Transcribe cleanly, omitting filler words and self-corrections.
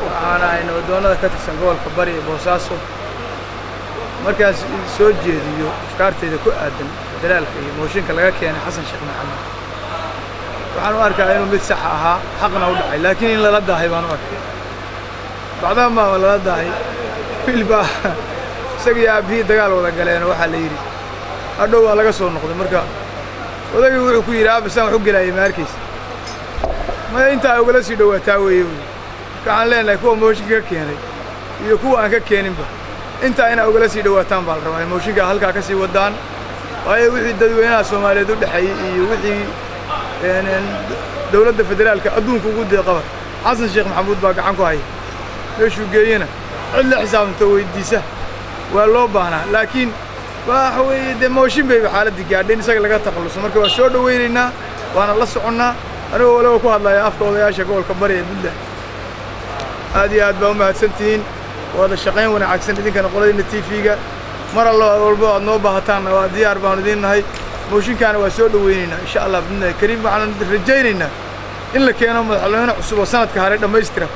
Waxaana ay nabadoonnada ka tirsan gobolka Bari ee Boosaaso. Markaas soo jeediyo afkaarteyda ku aadan federaalka iyo mooshinka laga keenay Xasan Sheekh Maxamed, waxaan u arkaa inuu mid sax ahaa, xaqna u dhacay, laakiin in lala daahay baan u arkay. Bacdaan baa lala daahay. Wiil baa isaga iyo aabbihii dagaal wada galeen. Waxaa la yidhi hadhow waa laga soo noqday. Marka odagii wuxuu ku yidhi, "Aabba, saan wax u gelaayay ma arkaysa?" "Maya, intaa ay ugala sii dhowaataa weeye," buyi. Marka waxaan leenahay kuwa mooshinka ka keenay iyo kuwa aan ka keeninba, intaa inaa ugala sii dhowaataan baa la rabaa, mooshinka halkaa ka sii wadaan, waayo wixii dadweynaha Soomaaliyeed u dhexeeyey iyo wixii dowladda federaalka adduunka ugu deeqaba, Xasan Sheekh Maxamuud baa gacan ku haya. Meeshuu geeyena cid la xisaabtanto weydiisa waa loo baahnaa, laakiin waxa weeye dee mooshin bayba xaaladdii gaadhay in isaga laga takhalluso. Marka waa soo dhowaynaynaa, waana la soconnaa, anigoo waliba ku hadlaya afka odayaasha gobolka Bari ee Puntland. Aad iyo aad baa u mahadsantihiin, wada shaqayn wanaagsan idinkana qoladiina TV-ga. Mar allo walbo aad noo baahataanna waa diyaar baanu idiin nahay. Mooshinkaana waa soo dhoweynaynaa, insha Allah biidnillahi kariim. Waxaanu rajaynaynaa in la keeno madaxweyne cusub oo sanadka haray dhammaystira.